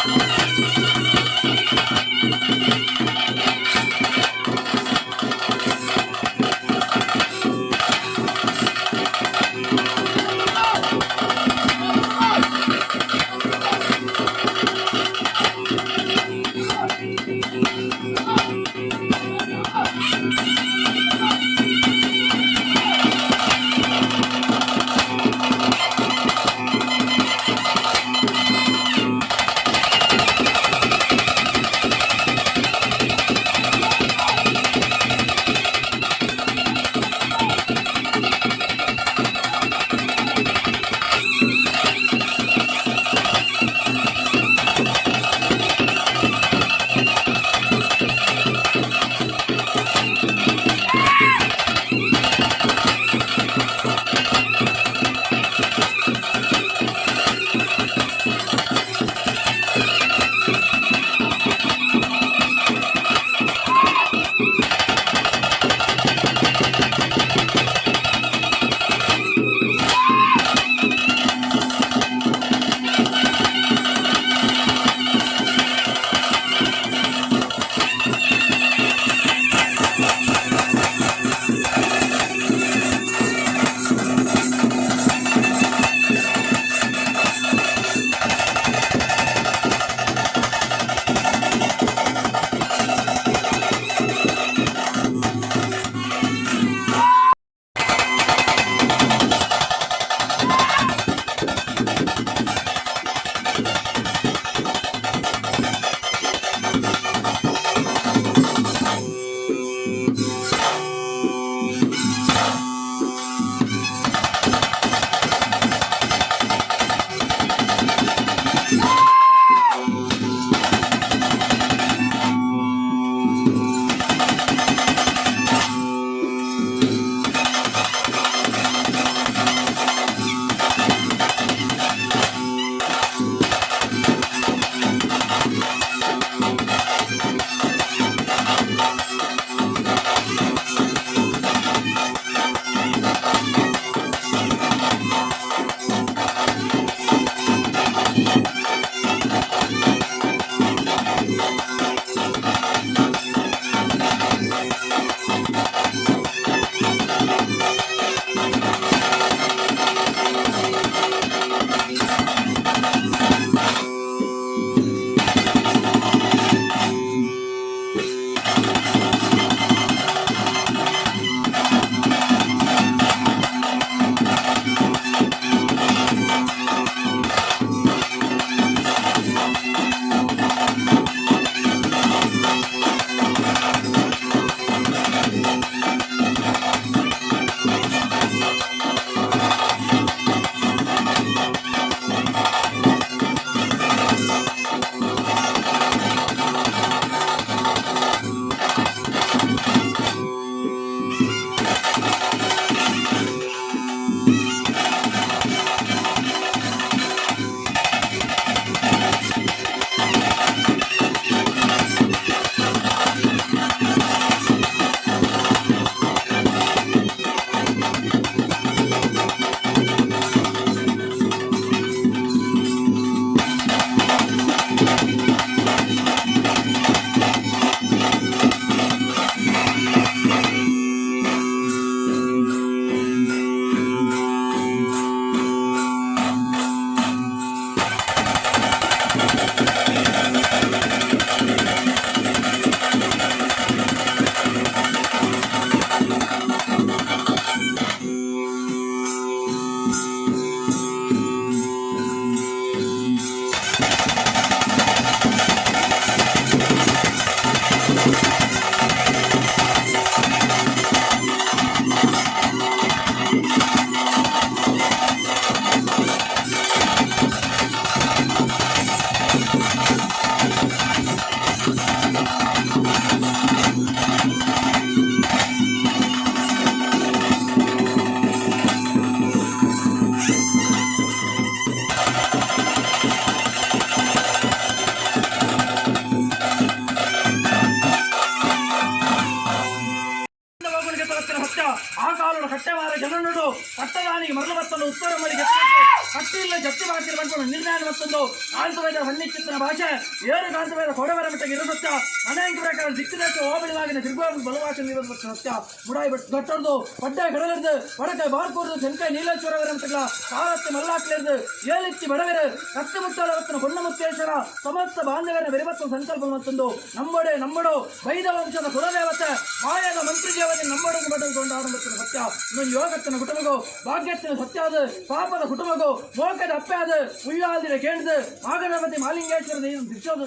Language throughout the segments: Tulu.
Thank ಮತ್ತೊಂದು ಕಾಂತವೇದ ಹೊನ್ನಿಚ್ಚಿತ್ತನ ಭಾಷೆ ಏರು ಕಾಂತವೇದ ಕೊಡವರ ಮಟ್ಟಿಗೆ ಇರೋ ಸತ್ಯ ಅನೇಕ ಪ್ರಕಾರ ದಿಕ್ಕದೇಶ ಓಬಳಿವಾಗಿನ ತಿರುಗುವ ಬಲವಾಚನ ಇರೋದು ಸತ್ಯ. ಮುಡಾಯಿ ದೊಟ್ಟರ್ದು ಪಡ್ಡೆ ಕಡಲಿರ್ದು ವಡಕೆ ಬಾರ್ಕೂರ್ದು ಚೆನ್ಕೈ ನೀಲೇಶ್ವರವರ ಮಟ್ಟಿಗಳ ಕಾಲಕ್ಕೆ ಮಲ್ಲಾಕ್ಲಿರ್ದು ಏಲಿತ್ತಿ ಬಡವರು ಕತ್ತು ಮುಟ್ಟಾಲವತ್ತನ ಹೊನ್ನಮುತ್ತೇಶ್ವರ ಸಮಸ್ತ ಬಾಂಧವರ ಬೆರಿಬತ್ತ ಸಂಕಲ್ಪ ಮತ್ತೊಂದು ನಂಬಡೆ ನಂಬಡು ವೈದ ವಂಶದ ಕುಲದೇವತೆ ಮಾಯದ ಮಂತ್ರಿ ದೇವತೆ ನಂಬಡನ್ನು ಬದಲು ಆರಂಭಿಸಿದ ಸತ್ಯ. ಇನ್ನೊಂದು ಯೋಗತ್ತಿನ ಕುಟುಂಬಗು ಭಾಗ್ಯತ್ತಿನ ಸತ್ಯ ಅದು ಪಾಪದ ಕುಟುಂಬಗು ಮೋಕದ ಅಪ್ಪೆ ಅದು ಉಳ್ಳಾಲ್ದಿರ ಕೇಂದ್ರ ಮಾಗಣಪತಿ ಮಾಲಿಂಗೇಶ್ವರ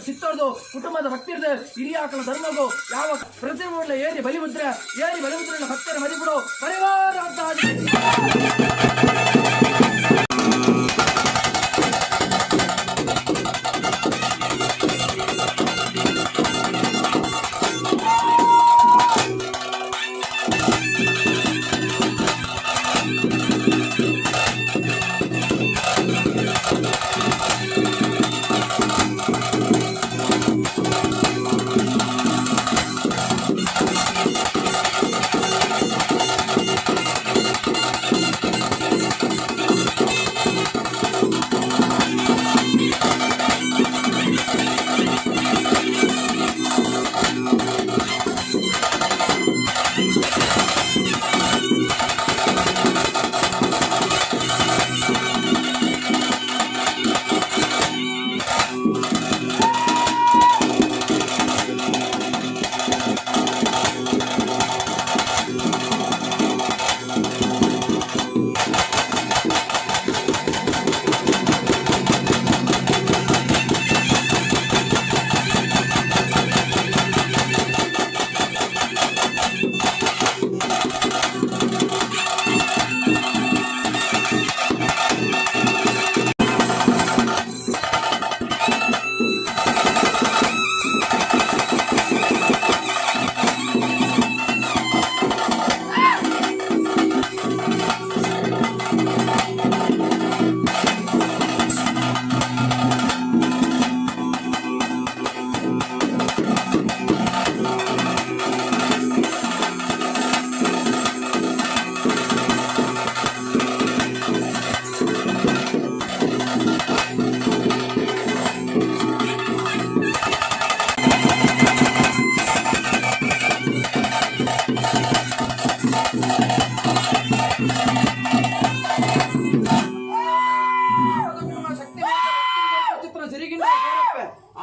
ಚಿತ್ತೋರ್ದು ಕುಟುಂಬದ ಭಕ್ತಿರ್ದು ಹಿರಿಯಾಕಲ ಧರ್ಮಗು ಯಾವ ಪ್ರತಿಮೂಲ ಏರಿ ಬಲಿಮುದ್ರೆ ಏರಿ ಬಲಿಮುದ್ರನ ಭಕ್ತರ ಮರಿಬಿಡು ಪರಿವಾರ ಅಂತ.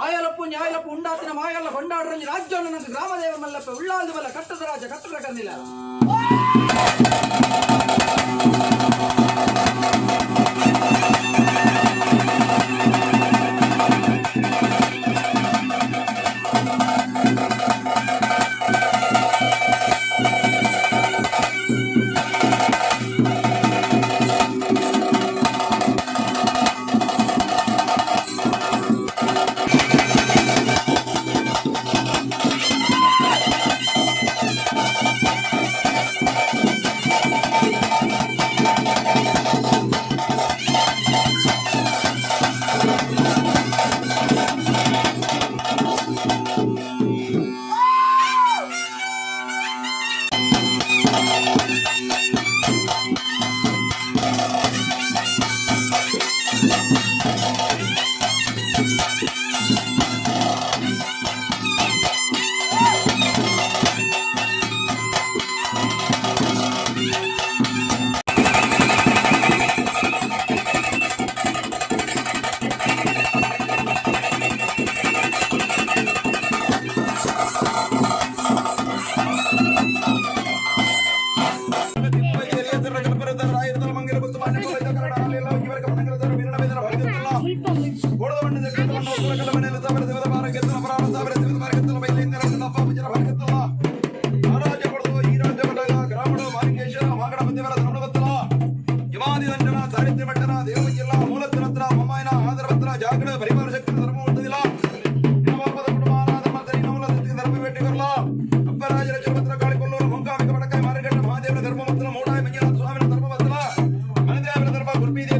ಆಯಲಪ್ಪು ನ್ಯಾಯಲಪ್ಪು ಉಂಡಾತಿನ ಮಾಯಲ್ಲ ಕೊಂಡಾಡ್ರಂಜಿ ರಾಜ್ಯವನ್ನು ನನಗೆ ಗ್ರಾಮದೇವ ಮಲ್ಲಪ್ಪ ಉಳ್ಳಾಲ್ದು ಬಲ್ಲ ಕಟ್ಟದ ರಾಜ ಕಟ್ಟದ ಕರ್ನಿಲ್ಲ.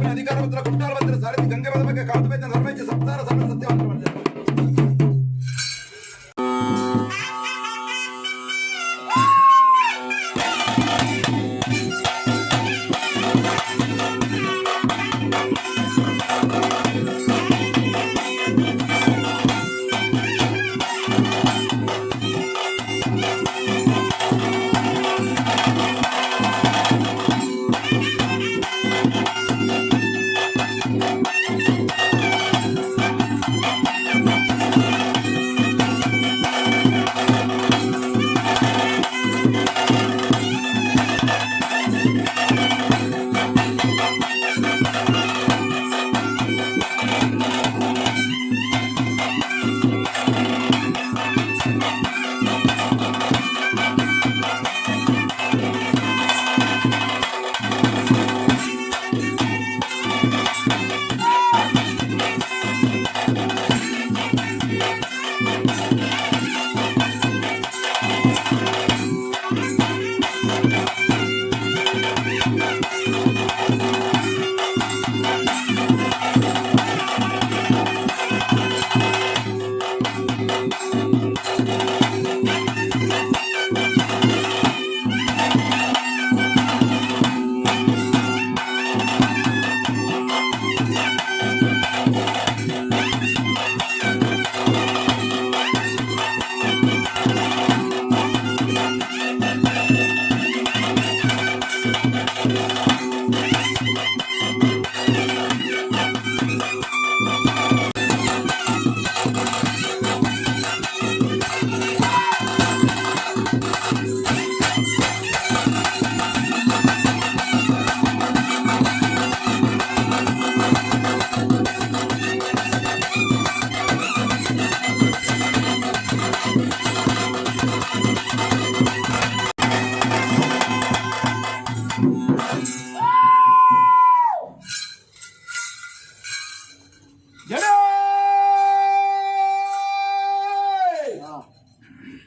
ಅಧಿಕಾರ ಪತ್ರ ಕುಟ್ಟಾಲ ಪತ್ರ ಸಾರಥಿ ಗಂಗೆ ಪದ ಬಗ್ಗೆ ಕಾತು ಧರ್ಮ ಸಪ್ತಾರ ಸತ್ಯವಂತ.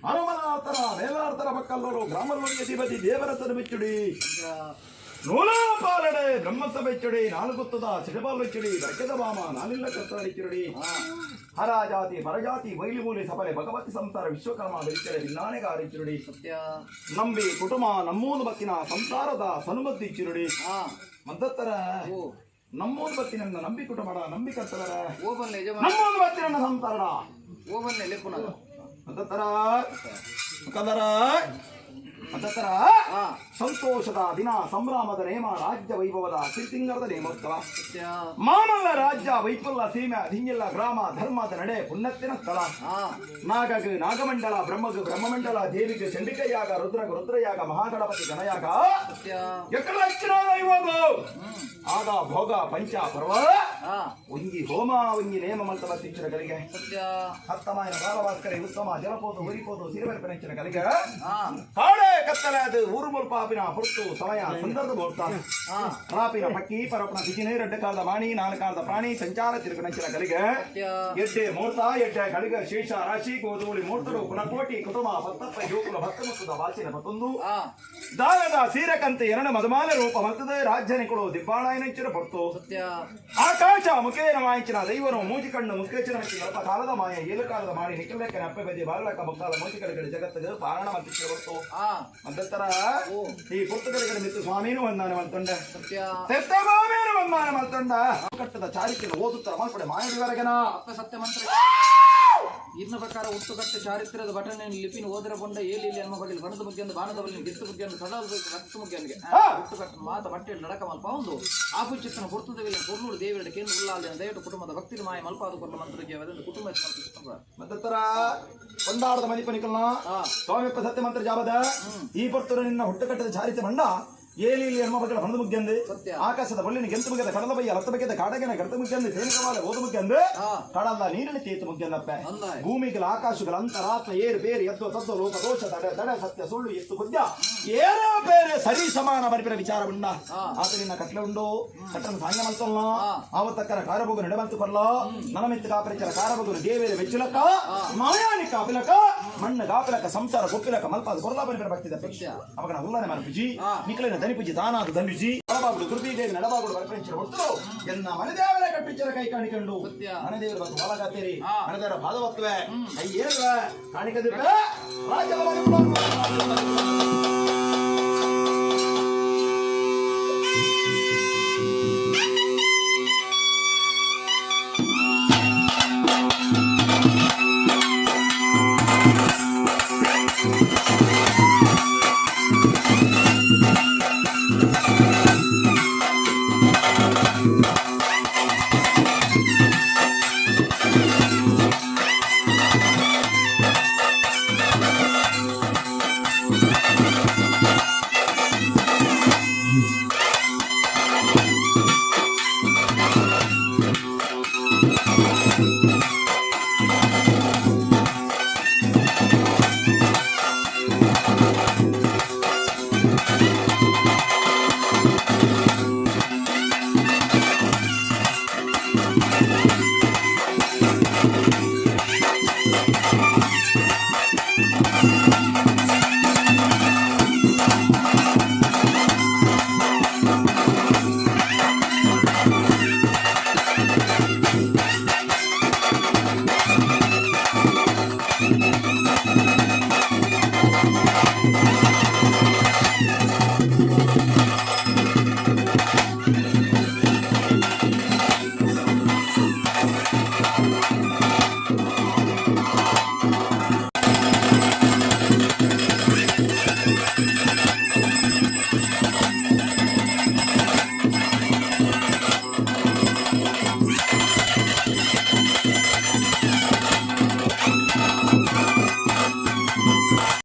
ಹನುಮನಾಥರ ವೇಲಾರ್ತರ ಬಕ್ಕಲ್ಲೋರು ಗ್ರಾಮಲ್ಲೊಂಗೆ ಅಧಿಪತಿ ದೇವರತನ ಬಿಚ್ಚುಡಿ ನೂಲಾಪಾಲಡೆ ಬ್ರಹ್ಮಸಭೆಚ್ಚುಡಿ ನಾಲ್ಗುತ್ತದ ಸಿಡಬಾಲುಚ್ಚುಡಿ ಬರ್ಕೆದ ಬಾಮ ನಾನಿಲ್ಲ ಕರ್ತಾರಿಚ್ಚುಡಿ ಹರಾಜಾತಿ ಪರಜಾತಿ ಬೈಲಿಮೂಲಿ ಸಫಲೆ ಭಗವತಿ ಸಂಸಾರ ವಿಶ್ವಕರ್ಮ ಬೆರಿಚರೆ ವಿಜ್ಞಾನಿಗಾರಿಚ್ಚುಡಿ ಸತ್ಯ. ನಂಬಿ ಕುಟುಂಬ ನಮ್ಮೂನು ಬತ್ತಿನ ಸಂಸಾರದ ಸನುಮದ್ದಿ ಇಚ್ಚಿರುಡಿ ಮದ್ದತ್ತರ ನಮ್ಮೂನು ಬತ್ತಿನ ನಂಬಿ ಕುಟುಂಬಡ ನಂಬಿ ಕರ್ತವರ ಓಬನ್ ಯಜಮಾನ ನಮ್ಮೂನು ಬತ್ತಿನ ಸಂಸಾರಡ ಓಬನ್ ಲೆಪ್ಪುನಗ ಮದ್ದತ್ತರ ಕದರ ಮದ್ದತ್ತರ ಸಂತೋಷದ ದಿನ, ಸಂಭ್ರಮದ ನೇಮ, ರಾಜ್ಯ ವೈಭವದ ಸಿರಿತಿಂಗರದ ನೇಮೋತ್ಸವ. ಸತ್ಯ. ಮಾಮಲ್ಲ ರಾಜ್ಯ ವೈಫಲ್ಲ ಸೀಮೆ ಧಿಂಗಿಲ್ಲ ಗ್ರಾಮ ಧರ್ಮದ ನಡೆ ಪುಣ್ಯತ್ತಿನ ಸ್ಥಳ. ನಾಗಗ ನಾಗಮಂಡಲ, ಬ್ರಹ್ಮಗ ಬ್ರಹ್ಮಮಂಡಲ, ದೇವಿಗೆ ಚಂಡಿಕಯಾಗ, ರುದ್ರಗ ರುದ್ರಯಾಗ, ಮಹಾಗಣಪತಿ ಗಣಯಾಗ. ಸತ್ಯ. ಎಕ್ಕಡ ದೈವಗು ಆಗ ಭೋಗ ಪಂಚ ಪರ್ವ ಒಂಜಿ ಹೋಮ ಒಂಜಿ ನೇಮ ಮಲ್ತ ಬತ್ತಿಚ್ಚರ ಕಲಿಗೆ. ಸತ್ಯ. ಹತ್ತಮಾಯನ ಬಾಲಭಾಸ್ಕರ ಉತ್ತಮ ಜಲಪೋದು ಉರಿಪೋದು ಸಿರಿಬರ್ಪನೆಚ್ಚಿನ ಕಲಿಗೆ. ಕಾಡೆ ಕತ್ತಲೆ ಅದು ಊರು ಮುಲ್ಪಾಪಿನ ಪುರ್ತು ಸಮಯ ಸಂದರ್ಭ ಮುಹೂರ್ತ. ರಾಪಿನ ಪಕ್ಕಿ ಪರಪನ ಬಿಜಿನೇ ரெண்டு ಕಾಲದ ವಾಣಿ ನಾಲ್ಕು ಕಾಲದ ಪ್ರಾಣಿ ಸಂಚಾರ ತಿರುಗಣಂಚಿನ ಕಲಿಗೆ. ಸತ್ಯ. ಎಡ್ಡೆ ಮುಹೂರ್ತ ಎಡ್ಡೆ ಕಲಿಗ ಶೇಷ ರಾಶಿ ಗೋಧೂಳಿ ಮೂರ್ತರು ಕುಲಕೋಟಿ ಕುಟುಂಬ ಭತ್ತಪ್ಪ ಜೋಕುಲ ಭತ್ತ ಮುತ್ತದ ವಾಚಿನ ಪತ್ತೊಂದು ದಾನದ ಸೀರಕಂತೆ ಎರಡು ಮಧುಮಾಲ ರೂಪ ಮತ್ತದ ರಾಜ್ಯನಿಕುಳು ದಿಬ್ಬಾಣಾಯನಂಚಿನ ಪೊರ್ತು. ಸತ್ಯ. ಆಕಾಶ ಮುಖೇನ ವಾಂಚಿನ ದೈವನು ಮೂಜಿ ಕಣ್ಣು ಮುಖೇಚಿನ ಅಲ್ಪ ಕಾಲದ ಮಾಯ ಏಳು ಕಾಲದ ಮಾಡಿ ನಿಖಲಕ್ಕನ ಅಪ್ಪೆ ಬದಿ ಬಾಲಕ ಮುಕ್ಕಾಲ ಮೋಜಿ ಕಡೆಗಡೆ ಜಗತ್ತಿಗೆ ಪಾರಣ ಮಂತಿಚ್ಚಿನ ಹೊರ್ತು. ಮಂದತ್ತರ ಈ ಪುರ್ತುಗಳಿಗೆ ಮಿತ್ತು ಸ್ವಾಮಿನೂ వంದಾನ ಮಲ್ತೊಂಡ. ಸತ್ಯ. ತೆತ್ತಗೋಮೇನು వంದಾನ ಮಲ್ತೊಂಡ ಕಟ್ಟದ ಚಾರಿತ್ರ್ಯ ಓದುತ್ತರ ಮಲ್ಪಡೆ ಮಾಯಡಿವರೆಗನ. ಅಪ್ಪ ಸತ್ಯ ಮಂತ್ರ ಇನ್ನ ಪ್ರಕಾರ ಹುಟ್ಟುಕಟ್ಟ ಚಾರಿತ್ರ್ಯದ ಬಟನೆ ಲಿಪಿನ ಓದರ ಬೊಂಡ ಏಲಿ ಇಲ್ಲಿ ಅನ್ಮ ಬಗ್ಲಿ ಬಣದ ಮುಗ್ಗಿಯನ್ನು ಬಾಣದ ಬಲ್ಲಿ ಗೆತ್ತು ಮುಗ್ಗಿಯನ್ನು ಕಡಲ ರಕ್ತ ಮುಗ್ಗಿಯನ್ಗೆ ಹುಟ್ಟುಕಟ್ಟ ಮಾತ ಬಟ್ಟೆ ನಡಕ ಮಲ್ಪ ಒಂದು ಆಪುಚಿತ್ತನ ಪುರ್ತದವಿಲ್ಲ ಕೊರ್ನೂರು ದೇವಿಯರ ಕೇಂದ್ರ ಉಲ್ಲಾಲ್ದೆ ದಯಟು ಕುಟುಂಬದ ಭಕ್ತಿ ಮಾಯ ಮಲ್ಪಾದ ಕೊರ್ಲ ಮಂತ್ರಕ್ಕೆ ಅದನ್ನು ಕುಟುಂಬ ಮತ್ತತ್ತರ ಕೊಂಡಾಡದ ಮನಿಪನಿಕಲ್ನ ಸ್ವಾಮಿಯಪ್ಪ ಸತ್ಯ ಮಂತ್ರ ಜಾಬದ ಈ ಪರ್ತರು ನಿನ್ನ ಹುಟ್ಟುಕಟ್ಟದ ಚಾರಿತ್ರ್ಯ ಬಂಡ ಏಲಿ ಇಲ್ಲಿ ಎನ್ಮ ಬಗ್ಗಳ ಬಣದ ಮುಗ್ಗಂದು ಆಕಾಶದ ಬಳ್ಳಿನ ಗೆಂತು ಮುಗ್ಗದ ಕಡಲ ಬಯ್ಯ ಲತ್ತ ಬಗ್ಗದ ಕಾಡಗೆನ ಗರ್ತ ಮುಗ್ಗಂದು ಸೇನಕವಾಲ ಓದು ಮುಗ್ಗಂದು ಕಡಲ ನೀರಿನ ತೇತು ಮುಗ್ಗಂದಪ್ಪೆ ಭೂಮಿಗಳ ಆಕಾಶಗಳ ಅಂತರಾತ್ಮ ಏರು ಬೇರೆ ಎದ್ದು ತದ್ದು ಲೋಕ ದೋಷ ತಡೆ ತಡೆ ಸತ್ಯ ಸುಳ್ಳು ಎತ್ತು ಕುದ್ಯ ಏರೋ ಬೇರೆ ಸರಿ ಸಮಾನ ಬರಿಪಿನ ವಿಚಾರ ಉಂಡ ಆತ ನಿನ್ನ ಕಟ್ಲೆ ಉಂಡು ಕಟ್ಟನ ಸಾಂಗ ಮಲ್ತಲ್ಲ ಆವತ್ತಕ್ಕರ ಕಾರಬೋಗು ನಡೆಮಲ್ತು ಕೊಲ್ಲ ನನಮಿತ್ತು ಕಾಪರಿಚರ ಕಾರಬೋಗು ದೇವೇರ ವೆಚ್ಚುಲಕ್ಕ ಮಾಯಾನಿ ಕಾಪಿಲಕ ಮಣ್ಣು ಕಾಪಿಲಕ ಸಂಸಾರ ಗೊಪ್ಪಿಲಕ ಮಲ್ಪಾದ ಕೊರ್ಲಾ ಬರಿಪಿನ ಭಕ್ತಿದ ಅವಾಗ ಉಲ್ಲನೆ ಮನಪುಜಿ ನಿಖಲಿನ ಧನಿಪುಜಿ ತಾನಾದ ಧನುಜಿ ಬಲಬಾಗುಡು ಕೃತಿ ದೇವಿ ನಡಬಾಗುಡು ಬರಪಂಚಿನ ಹೊತ್ತು ಎನ್ನ ಮನೆದೇವರ ಕಟ್ಟಿಚ್ಚರ ಕೈ ಕಾಣಿಕೊಂಡು ಮನೆದೇವರ ಬಂದು ಒಳಗಾತೀರಿ ಮನೆದೇವರ ಪಾದವತ್ವೆ ಕೈ ಏರುವೆ ಕಾಣಿಕದಿರ್ವೆ ರಾಜ್ಯದ.